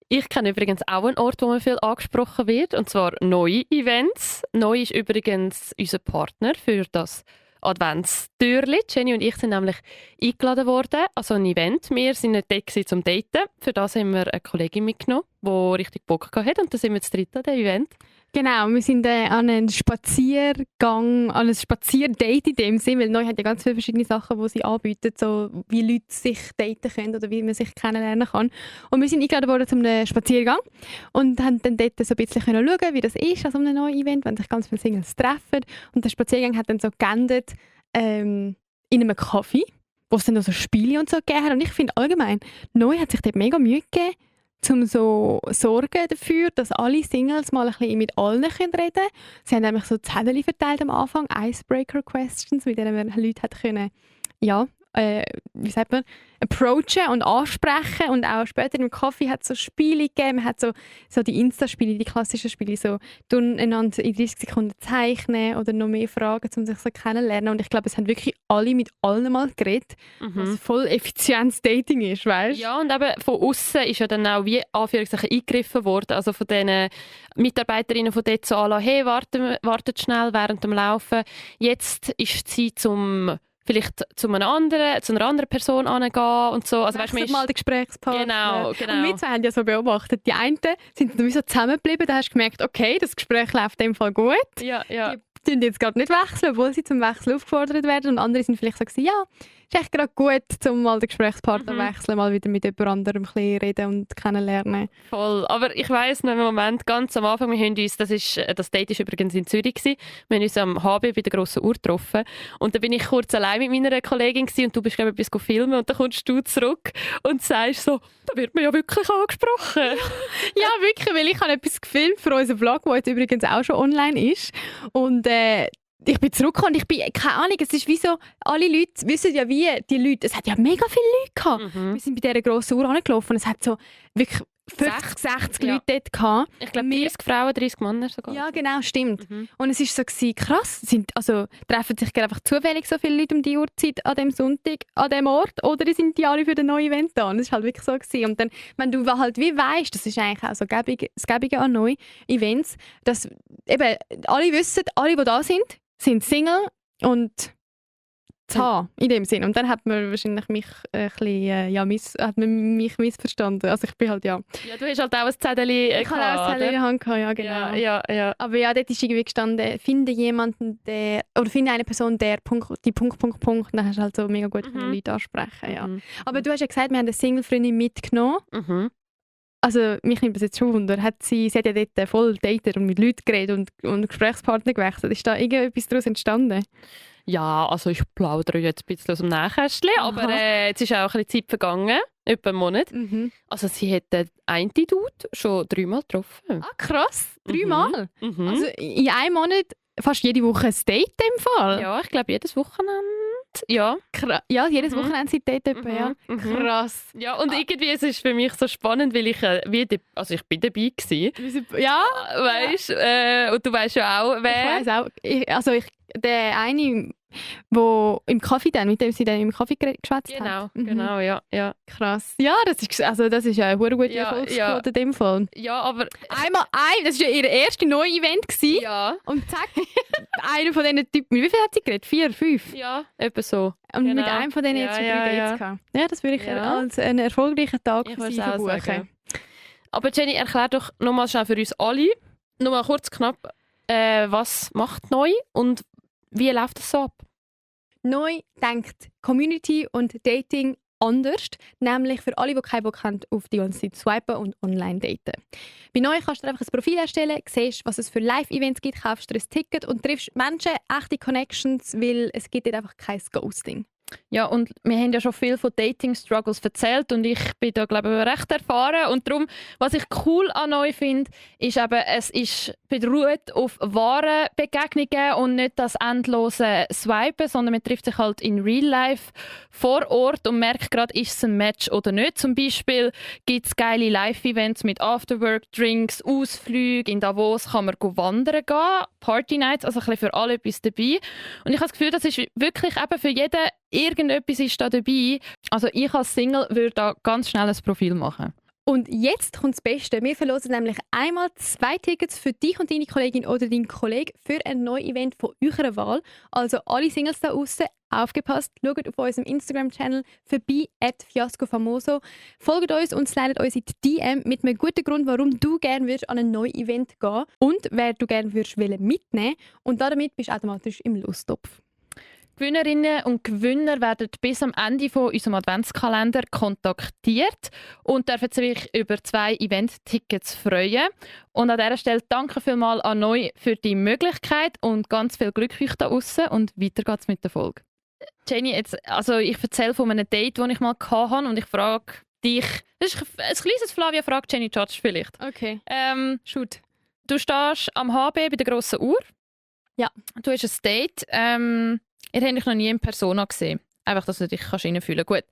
Ich kenne übrigens auch einen Ort, wo man viel angesprochen wird, und zwar neue Events. Neu ist übrigens unser Partner für das Adventstürli. Jenny und ich sind nämlich eingeladen worden an so ein Event. Wir sind nicht dort zum Daten. Für das haben wir eine Kollegin mitgenommen, die richtig Bock hatte. Und dann sind wir zu dritt an diesem Event. Genau, wir sind an einen Spaziergang, an ein Spazierdate in dem Sinne, weil neu hat ja ganz viele verschiedene Sachen, die sie anbieten, so wie Leute sich daten können oder wie man sich kennenlernen kann. Und wir sind eingeladen worden zu einem Spaziergang und haben dann dort so ein bisschen schauen, wie das ist an so einem neuen Event, wenn sich ganz viele Singles treffen. Und der Spaziergang hat dann so geendet in einem Kaffee, wo es dann noch so Spiele und so gegeben hat. Und ich finde allgemein, neu hat sich dort mega Mühe gegeben, um so sorgen dafür, dass alle Singles mal ein bisschen mit allen reden können. Sie haben nämlich so Zettel verteilt am Anfang, Icebreaker-Questions, mit denen man Leute hat können, ja, wie sagt man, approachen und ansprechen. Und auch später im Kaffee hat es so Spiele gegeben. Man hat so die Insta-Spiele, die klassischen Spiele, so einander in 30 Sekunden zeichnen oder noch mehr Fragen, um sich so kennenzulernen. Und ich glaube, es haben wirklich alle mit allen mal geredet, was voll effizientes Dating ist, weißt? Ja, und eben von außen ist ja dann auch wie Anführungszeichen eingegriffen worden. Also von den Mitarbeiterinnen von dort so alle, hey, wartet schnell während dem Laufen. Jetzt ist die Zeit, vielleicht zu einer anderen Person angehen und so. Also, weißt, mal den Gesprächspartner. Genau. Und wir zwei haben ja so beobachtet. Die einen sind dann so zusammengeblieben, da hast du gemerkt, okay, das Gespräch läuft in dem Fall gut. Ja. Die tun jetzt gerade nicht wechseln, obwohl sie zum Wechsel aufgefordert werden. Und andere sind vielleicht so gewesen, ja, ist echt gerade gut, um mal den Gesprächspartner wechseln, mal wieder mit jemand anderem ein bisschen reden und kennenlernen. Voll. Aber ich weiss noch einen Moment, ganz am Anfang, wir haben uns, das Date war übrigens in Zürich gewesen. Wir haben uns am HB bei der grossen Uhr getroffen. Und dann bin ich kurz allein mit meiner Kollegin gewesen, und du bist, glaube ich, etwas filmen, und dann kommst du zurück und sagst so, da wird man ja wirklich angesprochen. Ja, wirklich, weil ich habe etwas gefilmt für unseren Vlog, der jetzt übrigens auch schon online ist. Und ich bin zurückgekommen und ich bin, keine Ahnung, es ist wie so, alle Leute wissen ja wie, die Leute, es hat ja mega viele Leute gehabt. Wir sind bei dieser grossen Uhr angelaufen und es hat so wirklich 50, 60 Leute dort gehabt. Ich glaube 30 Frauen, 30 Männer sogar. Ja, genau, stimmt. Und es war so gewesen, krass, treffen sich einfach zufällig so viele Leute um die Uhrzeit an dem Sonntag an dem Ort, oder sind die alle für das neue Event da? Und das war halt wirklich so gewesen. Und dann, wenn du halt wie weisst, das ist eigentlich auch so das Gäbige an neuen Events, dass eben alle wissen, alle, die da sind Single und zu haben, in dem Sinn. Und dann hat man wahrscheinlich mich hat man mich missverstanden. Also ich bin halt, ja. Ja, du hast halt auch ein Zettel Ich hatte auch ein Zettel in der Hand gehabt, ja, genau. Ja. Aber ja, dort ist irgendwie gestanden, finde eine Person, der die Punkt. Und dann hast du halt so mega gut Leute ansprechen, ja. Aber du hast ja gesagt, wir haben eine Single-Freundin mitgenommen. Also mich nimmt das jetzt schon Wunder. Sie hat ja dort voll datet und mit Leuten geredet und Gesprächspartner gewechselt. Ist da irgendetwas daraus entstanden? Ja, also ich plaudere jetzt ein bisschen aus dem Nähkästchen, aber jetzt ist auch ein bisschen Zeit vergangen, etwa einen Monat. Also sie hat den einen Dude schon 3-mal getroffen. Ah, krass, 3-mal? Also in einem Monat fast jede Woche ein Date im Fall? Ja, ich glaube jedes Wochenende. Ja. Ja, jedes Wochenende sind Date etwa, ja. Krass. Ja, und irgendwie es ist für mich so spannend, weil ich ich bin dabei gewesen. Ja. Weißt, und du weißt ja auch, wer. Ich weiss auch. Der eine Wo im Kaffee dann, mit dem sie dann im Kaffee geschwätzt Genau, hat. genau, ja. Krass. Ja, das ist ja eine hure gute Erfolgsquote in dem Fall. Ja, aber... Das war ja ihr erstes neues Event gewesen. Ja. Und zack, einer von diesen Typen, wie viel hat sie geredet? 4, 5? Ja, etwa so. Und Genau. mit einem von denen jetzt schon 3 Dates gehabt. Ja, das würde ich Ja. als einen erfolgreichen Tag Ich für sie würde auch verbuchen. sagen. Aber Jenny, erklär doch nochmal schnell für uns alle, nochmal kurz knapp, was macht neu und wie läuft das so ab? Neu denkt Community und Dating anders, nämlich für alle, die keinen Bock haben, auf die ganze Zeit swipen und online daten. Bei Neu kannst du einfach ein Profil erstellen, siehst, was es für Live-Events gibt, kaufst dir ein Ticket und triffst Menschen, echte Connections, weil es gibt dort einfach kein Ghosting. Ja, und wir haben ja schon viel von Dating-Struggles erzählt und ich bin da, glaube ich, recht erfahren. Und darum, was ich cool an neu finde, ist eben, es ist beruht auf wahren Begegnungen und nicht das endlose Swipen, sondern man trifft sich halt in Real Life vor Ort und merkt gerade, ist es ein Match oder nicht. Zum Beispiel gibt es geile Live-Events mit Afterwork-Drinks, Ausflüge. In Davos kann man wandern gehen, Party-Nights, also ein bisschen für alle etwas dabei. Und ich habe das Gefühl, das ist wirklich eben für jeden irgendetwas ist da dabei. Also ich als Single würde da ganz schnell ein Profil machen. Und jetzt kommt das Beste. Wir verlosen nämlich einmal 2 Tickets für dich und deine Kollegin oder deinen Kollegen für ein neues Event von eurer Wahl. Also alle Singles da draussen, aufgepasst, schaut auf unserem Instagram-Channel vorbei, @fiascofamoso. Folgt uns und slidet uns in die DM mit einem guten Grund, warum du gerne würdest an ein neues Event gehen und wer du gerne würdest mitnehmen. Und damit bist du automatisch im Lostopf. Gewinnerinnen und Gewinner werden bis am Ende von unserem Adventskalender kontaktiert und dürfen sich über 2 Event-Tickets freuen. Und an dieser Stelle danke vielmals an Neu für die Möglichkeit und ganz viel Glück euch da draussen und weiter geht's mit der Folge. Jenny, ich erzähle von einem Date, das ich mal hatte und ich frage dich, das ist ein kleines Flavia fragt Jenny Judge vielleicht. Okay. Shoot. Du stehst am HB bei der grossen Uhr. Ja. Du hast ein Date. Ihr habt dich noch nie in Persona gesehen. Einfach, dass du dich reinfühlen kannst. Gut.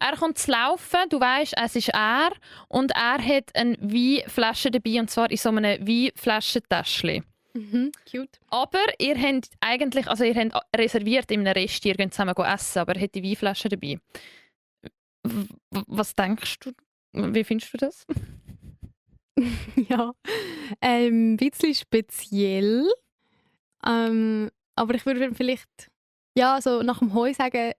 Er kommt zu laufen, du weisst, es ist er. Und er hat eine Weinflasche dabei, und zwar in so einem Weinflaschentäschchen. Cute. Aber ihr habt reserviert in einem Rest, ihr könnt zusammen essen, aber er hat die Weinflasche dabei. Was denkst du? Wie findest du das? Ja, ein bisschen speziell. Aber ich würde vielleicht so nach dem Heu sagen,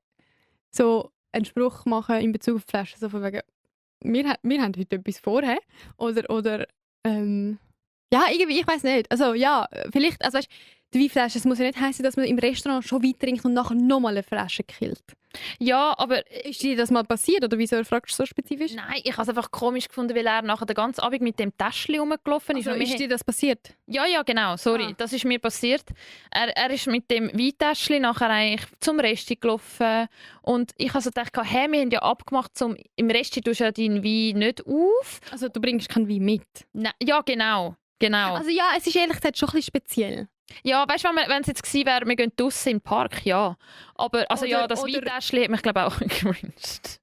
so einen Spruch machen in Bezug auf die Flasche, so von wegen, wir haben heute etwas vor, he? Oder irgendwie, ich weiß nicht. Also ja, vielleicht, also weißt, die Weinflasche, es muss ja nicht heißen, dass man im Restaurant schon Wein trinkt und nachher nochmal eine Flasche killt. Ja, aber... Ist dir das mal passiert oder wieso fragst du so spezifisch? Nein, ich habe es einfach komisch gefunden, weil er nachher den ganzen Abend mit dem Täschchen rumgelaufen ist. Also, ist dir das passiert? Ja, genau, sorry, das ist mir passiert. Er ist mit dem Weintäschchen nachher eigentlich zum Resti gelaufen und ich habe so gedacht, hey, wir haben ja abgemacht, im Resti tust du ja deinen Wein nicht auf. Also du bringst keinen Wein mit? Nein, ja, genau. Also ja, es ist ehrlich gesagt schon ein bisschen speziell. Ja, weißt du, wenn es jetzt gewesen wäre, wir gehen draussen in den Park, ja. Aber das Weintäschchen hat mich, glaube ich, auch gewünscht.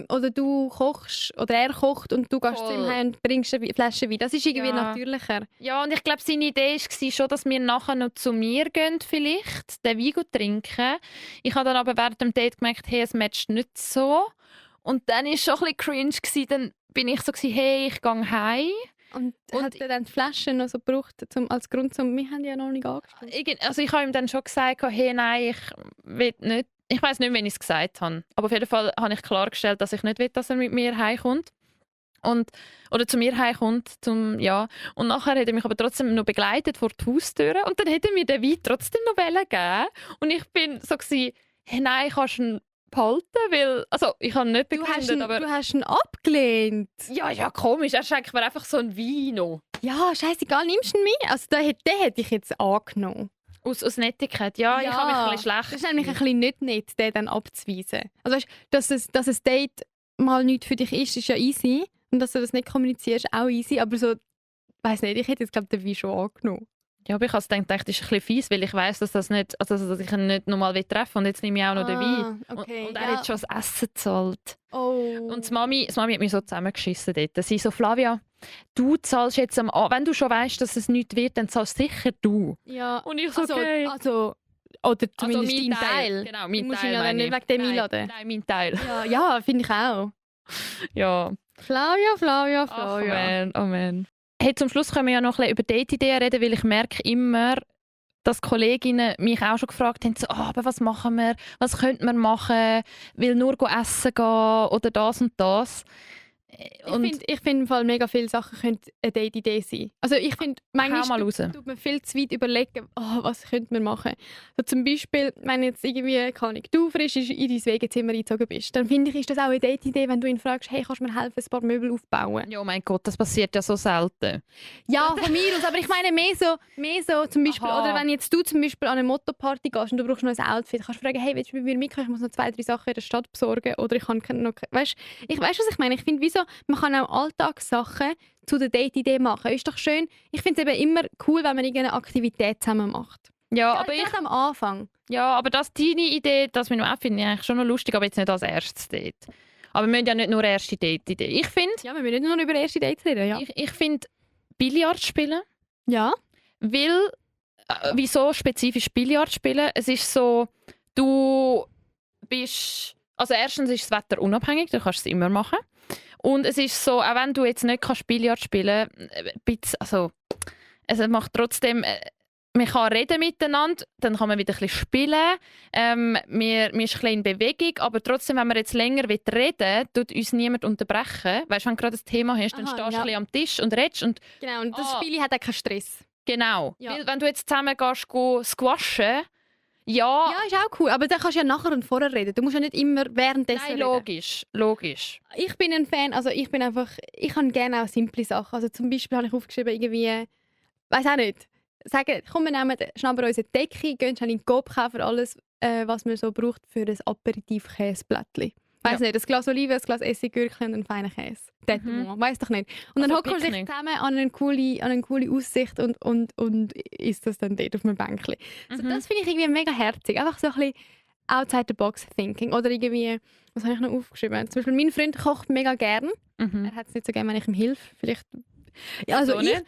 Oder du kochst, oder er kocht und du gehst zu ihm heim und bringst eine Flasche Wein. Das ist irgendwie natürlicher. Ja, und ich glaube, seine Idee war schon, dass wir nachher noch zu mir gehen, vielleicht, den Wein trinken. Ich habe dann aber während dem Date gemerkt, hey, es matcht nicht so. Und dann war es schon ein bisschen cringe. Dann bin ich so, hey, ich gehe heim. Und hat er dann die Flasche noch so gebraucht als Grund, wir haben ja noch nicht angesprochen? Also ich habe ihm dann schon gesagt, hey, nein, ich will nicht. Ich weiss nicht, wenn ich es gesagt habe. Aber auf jeden Fall habe ich klargestellt, dass ich nicht will, dass er mit mir heimkommt. Oder zu mir heimkommt. Und nachher hat er mich aber trotzdem noch begleitet vor die Haustüre. Und dann hat er mir den Wein trotzdem noch gegeben. Und ich bin so gewesen, hey, nein, kannst du ihn behalten, weil, also ich habe nicht begründet, aber... Du hast ihn abgelehnt? Ja, komisch, er schenkt mir einfach so ein Wein noch. Ja, scheißegal, nimmst du ihn mit? Also den hätte ich jetzt angenommen. Aus Netiquette, ja, ich habe mich ein bisschen schlecht. Das ist nämlich ein bisschen nicht nett, den dann abzuweisen. Also weißt, dass ein Date mal nichts für dich ist ja easy. Und dass du das nicht kommunizierst, auch easy. Aber so, weiss nicht, ich hätte jetzt glaube den Wein schon angenommen. Ja, aber ich habe gedacht, das ist ein bisschen fies, weil ich weiss, dass dass ich ihn nicht nochmal treffen will und jetzt nehme ich auch noch den Wein. Okay, und er hat schon das Essen gezahlt. Oh. Und die Mami hat mich so zusammengeschissen dort. Sie so, Flavia, du zahlst jetzt wenn du schon weißt, dass es nichts wird, dann zahlst sicher du. Ja. Und ich so, okay. Also Oder zumindest also dein Teil. Genau, Du mein musst Teil ihn ja dann meine nicht ich. wegen dem Nein, einladen. Nein, mein Teil. Ja, finde ich auch. Ja. Flavia. Ach man, oh man. Hey, zum Schluss können wir ja noch ein bisschen über Date-Ideen reden, weil ich merke immer, dass Kolleginnen mich auch schon gefragt haben, so, aber was machen wir, was könnten wir machen, will nur essen gehen oder das und das. Ich finde im Fall mega viele Sachen können eine Date-Idee sein. Also ich finde, Hau mal manchmal raus. tut man viel zu weit überlegen, was könnte man machen. So zum Beispiel, wenn jetzt irgendwie, keine Ahnung, du frisch in dein Wegezimmer eingezogen bist, dann finde ich, ist das auch eine Date-Idee, wenn du ihn fragst, hey, kannst du mir helfen, ein paar Möbel aufbauen? Ja, mein Gott, das passiert ja so selten. Ja, von mir aus, aber ich meine mehr so zum Beispiel, Aha. oder wenn jetzt du zum Beispiel an eine Motto-Party gehst und du brauchst noch ein Outfit, kannst du fragen, hey, willst du mit mir mitkommen, ich muss noch 2, 3 Sachen in der Stadt besorgen oder ich kann noch, weißt, was ich meine? Ich finde, wieso, man kann auch Alltagssachen zu der Date-Idee machen. Ist doch schön. Ich finde es eben immer cool, wenn man irgendeine Aktivität zusammen macht. Ja, Ja, aber vielleicht am Anfang. das deine Idee, das mit dem App finde ich eigentlich schon noch lustig, aber jetzt nicht als erstes Date. Aber wir müssen ja nicht nur erste Date-Idee. Ich finde, Ja, wir müssen nicht nur über erste Dates reden, ja. ich finde Billard spielen, Ja. weil, wieso spezifisch Billard spielen? Es ist so, du bist, also erstens ist das Wetter unabhängig, du kannst es immer machen. Und es ist so, auch wenn du jetzt nicht Billard spielen kannst, also es macht trotzdem, man kann reden miteinander, dann kann man wieder ein bisschen spielen, man ist ein bisschen in Bewegung, aber trotzdem, wenn man jetzt länger reden will, tut uns niemand unterbrechen. Weißt du, wenn du gerade ein Thema hast, dann Aha, stehst du ja. ein bisschen am Tisch und redest und Genau, und das Spiel hat auch keinen Stress. genau. Ja. Weil, wenn du jetzt zusammen gehst, squashen, ja, Ja, ist auch cool, aber dann kannst du ja nachher und vorher reden. Du musst ja nicht immer währenddessen nein, reden. logisch. Ich bin ein Fan, also ich habe gerne auch simple Sachen. Also zum Beispiel habe ich aufgeschrieben, irgendwie, weiß auch nicht, sagen, komm, wir nehmen, schnappen uns eine Decke, gehen schnell in den Coop, kaufen alles, was man so braucht für ein Aperitif-Käseblättli. Weiss nicht, ein Glas Oliven, ein Glas Essiggürkchen und einen feinen Käse. Weiss doch nicht. Und dann Also hocken wir sich Picknick. zusammen an eine coole Aussicht und isst das dann dort auf einem Bänkchen. So, das finde ich irgendwie mega herzig. Einfach so ein bisschen outside the box thinking. Oder irgendwie, was habe ich noch aufgeschrieben? Zum Beispiel mein Freund kocht mega gern. Er hat es nicht so gerne, wenn ich ihm helfe. Vielleicht. Ja, also Wieso nicht?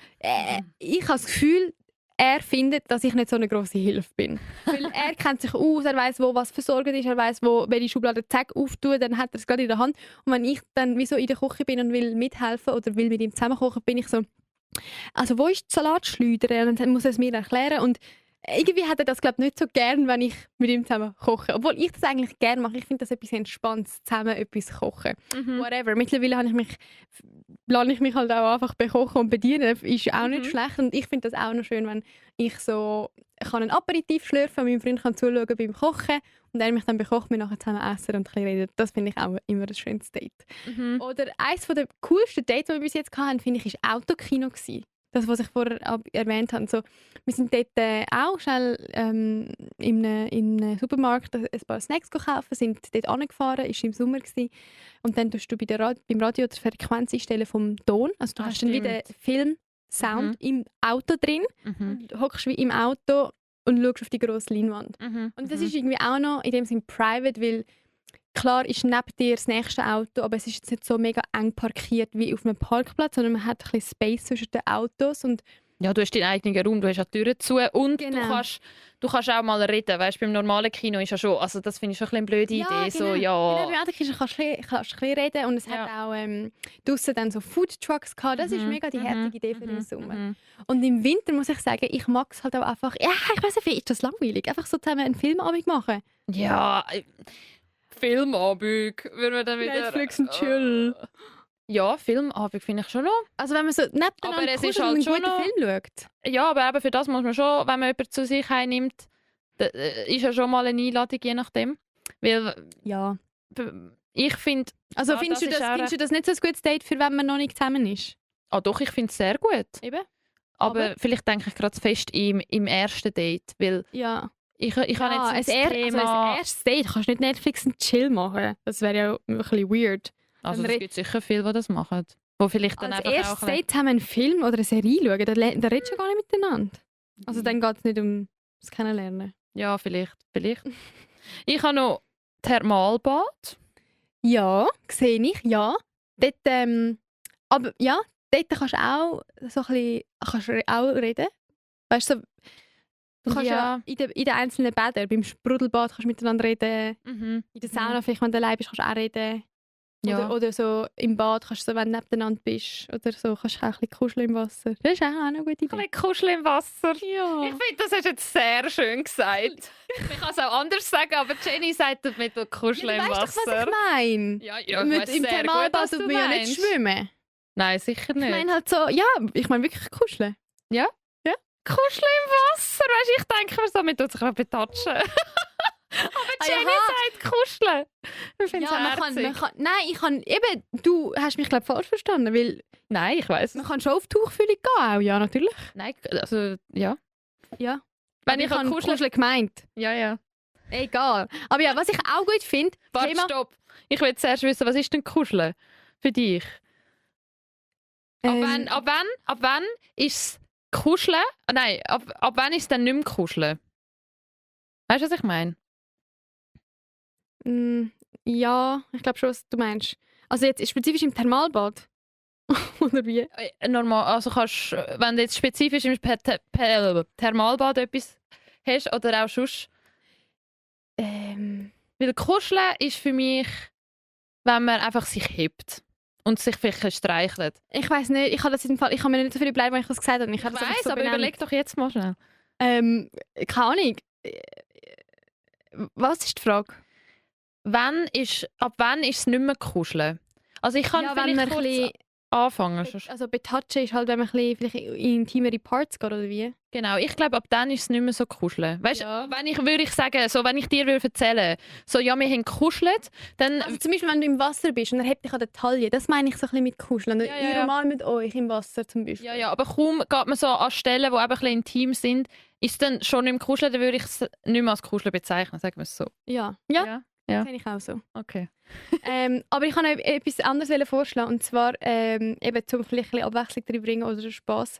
ich habe das Gefühl, er findet, dass ich nicht so eine grosse Hilfe bin. Weil er kennt sich aus, er weiß, wo was versorgt ist, er weiß, wo welche Schublade zack auftun, dann hat er es gerade in der Hand. Und wenn ich dann wie so in der Küche bin und will mithelfen oder will mit ihm zusammen kochen, bin ich so, also wo ist die Salatschleuder? Und dann muss er es mir erklären. Und irgendwie hat er das, glaube ich, nicht so gern, wenn ich mit ihm zusammen koche. Obwohl ich das eigentlich gerne mache. Ich finde das etwas Entspanntes, zusammen etwas kochen. Whatever. Mittlerweile lerne ich mich halt auch einfach bekochen und bedienen. Ist auch nicht schlecht. Und ich finde das auch noch schön, wenn ich so kann einen Aperitif schlürfen und meinem Freund kann zuschauen beim Kochen und er mich dann bekocht, wir nachher zusammen essen und ein bisschen reden. Das finde ich auch immer ein schönes Date. Oder eines der coolsten Dates, die wir bis jetzt hatten, finde ich, war Autokino gewesen. Das, was ich vorher erwähnt habe. So, wir sind dort auch schnell in einem Supermarkt ein paar Snacks kaufen, sind dort angefahren, es war im Sommer. Gewesen. Und dann tust du beim Radio die Frequenz einstellen vom Ton. Also du hast dann wieder Film-Sound im Auto drin. Du hockst wie im Auto und schaust auf die grosse Leinwand. Und das ist irgendwie auch noch in dem Sinne private, weil klar ist neben dir das nächste Auto, aber es ist jetzt nicht so mega eng parkiert wie auf einem Parkplatz, sondern man hat ein bisschen Space zwischen den Autos und Ja, du hast deinen eigenen Raum, du hast auch die Türen zu und Genau. du kannst auch mal reden. Weißt, beim normalen Kino ist ja schon, also das finde ich schon ein bisschen eine blöde Idee. So, ja. Genau, bei Autokino kannst du ein bisschen reden und es hat auch draussen dann so Foodtrucks gehabt. Das ist mega die herzige Idee für den Sommer. Und im Winter muss ich sagen, ich mag es halt auch einfach, ja, ich weiß nicht, ist das langweilig, einfach so zusammen einen Filmabend machen. Ja, Filmabend, würden wir dann wieder... Netflix und chill. Ja, Filmabend finde ich schon noch. Also wenn man so Aber nebeneinander es ist kuschelt und halt einen schon guten noch- Film schaut. Ja, aber eben für das muss man schon, wenn man jemanden zu sich einnimmt, ist ja schon mal eine Einladung, je nachdem. Weil Ja. ich finde... Also Ja, findest das ist auch du das nicht so ein gutes Date, für wenn man noch nicht zusammen ist? Ah doch, ich finde es sehr gut. Eben. Aber vielleicht denke ich gerade zu fest im ersten Date, weil Ja. ich habe jetzt ein das Thema... erstes Date kannst du nicht Netflix und Chill machen. Das wäre ja ein bisschen weird. Also Dann es gibt sicher viele, die das machen. Wo vielleicht dann Als einfach erstes auch... ein Date haben wir einen Film oder eine Serie schauen, da redest du ja gar nicht miteinander. Also dann geht es nicht um das Kennenlernen. Ja, vielleicht. Ich habe noch Thermalbad. Ja, sehe ich, ja. Dort, aber ja, dort kannst du auch so ein bisschen, kannst du auch reden. Weißt du, so, Du kannst ja in den einzelnen Bädern, beim Sprudelbad kannst du miteinander reden. In der Sauna vielleicht, wenn du allein bist, kannst du auch reden. Ja. Oder so im Bad kannst du so, wenn du nebeneinander bist oder so, kannst du auch ein bisschen kuscheln im Wasser. Das ist auch eine gute Idee. Ein kuscheln im Wasser. Ja. Ich finde, das hast du jetzt sehr schön gesagt. Ich kann es auch anders sagen, aber Jenny sagt damit kuscheln im Weißt du, was Wasser. ich meine? Ja, ich weiss Im sehr gut, Thermalbad was tut du man ja nicht meinst. schwimmen. Nein, sicher nicht. Ich meine halt so, ja, ich meine wirklich kuscheln. Kuscheln im Wasser, weißt du, ich denke mir so, man tut sich auch betatschen. Aber Jenny sagt kuscheln. Ich finde es herzig. Nein, du hast mich glaube falsch verstanden, weil Nein, ich weiss man es. kann schon auf Tuchfühlung gehen, auch, ja, natürlich. Nein, also, ja. Ja. Wenn Aber ich habe kuscheln... kuscheln gemeint. Ja. Egal. Aber ja, was ich auch gut finde, Warte, stopp. Ich will zuerst wissen, was ist denn kuscheln für dich? Ab wann ist es kuscheln? Nein, ab wann ist es dann nicht mehr kuscheln? Weißt du, was ich meine? Ja, ich glaube schon, was du meinst. Also jetzt spezifisch im Thermalbad? Oder wie? Normal, also kannst, wenn du jetzt spezifisch im Thermalbad etwas hast oder auch sonst. Weil kuscheln ist für mich, wenn man einfach sich hebt und sich vielleicht streichelt. Ich weiß nicht, ich habe mir nicht so viel überlegt, wenn ich das gesagt habe. Ich weiss, so aber überleg doch jetzt mal schnell. Keine Ahnung. Was ist die Frage? Ab wann ist es nicht mehr kuscheln? Also ich kann wenn man kurz anfangen. Also betatschen ist halt, wenn man ein bisschen vielleicht in intimere Parts geht, oder wie? Genau, ich glaube, ab dann ist es nicht mehr so kuscheln. Weißt, Ja. würde ich sagen, so, wenn ich dir erzählen so, ja, wir haben gekuschelt, dann... Also zum Beispiel, wenn du im Wasser bist und er hebt dich an der Taille, das meine ich so ein bisschen mit Kuscheln. Ja. Normal mit euch im Wasser zum Beispiel. Ja, aber kaum geht man so an Stellen, die eben ein bisschen intim sind, ist es dann schon nicht mehr kuscheln, dann würde ich es nicht mehr als kuscheln bezeichnen, sagen wir es so. Ja. Ja. Kenne ich auch so. Okay. Aber ich kann noch etwas anderes vorschlagen, und zwar eben zum vielleicht ein bisschen Abwechslung reinbringen oder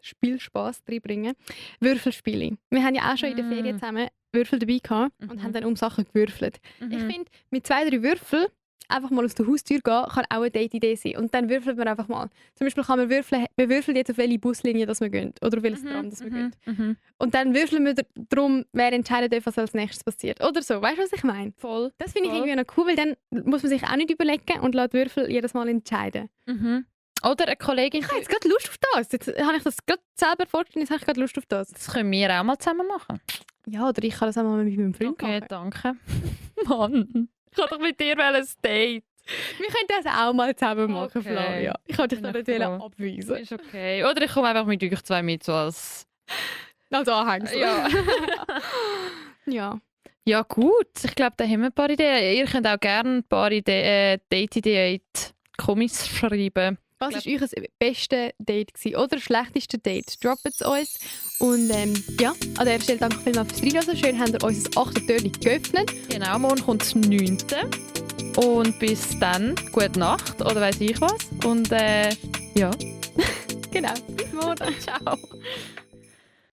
Spielspaß reinbringen. Würfelspiele. Wir haben ja auch schon in der Ferien zusammen Würfel dabei gehabt und haben dann um Sachen gewürfelt. Ich finde, mit 2, 3 Würfeln einfach mal aus der Haustür gehen, kann auch eine Date-Idee sein. Und dann würfelt man einfach mal. Zum Beispiel kann man würfeln, wir würfeln jetzt auf welche Buslinie das wir gehen oder auf welches Tram das wir gehen. Und dann würfeln wir darum, wer entscheidet darf, was als nächstes passiert. Oder so, weißt du, was ich meine? Voll. Das finde ich irgendwie noch cool, weil dann muss man sich auch nicht überlegen und lässt Würfel jedes Mal entscheiden. Oder eine Kollegin... Ich habe jetzt gerade Lust auf das. Jetzt habe ich das gerade selber vorgestellt, jetzt habe ich gerade Lust auf das. Das können wir auch mal zusammen machen. Ja, oder ich kann das auch mal mit meinem Freund Okay, machen. danke. Mann, ich wollte doch mit dir ein Date. Wir können das auch mal zusammen machen, Okay. Flavia. Ich wollte dich da Bin nicht ich froh. abweisen. Ist okay. Oder ich komme einfach mit euch zwei mit, so als... Als Anhängsel. Ja. Ja. Ja gut, ich glaube, da haben wir ein paar Ideen. Ihr könnt auch gerne ein paar Date-Ideen Comics schreiben. Was war euer bestes Date gewesen, oder schlechteste Date? Droppt es uns. Und ja, an dieser Stelle danke vielmals fürs Reinhören. Schön, habt ihr unser 8. Türchen geöffnet. Genau, morgen kommt das 9. Und bis dann, gute Nacht oder weiss ich was. Und ja. Genau. Bis morgen. Ciao.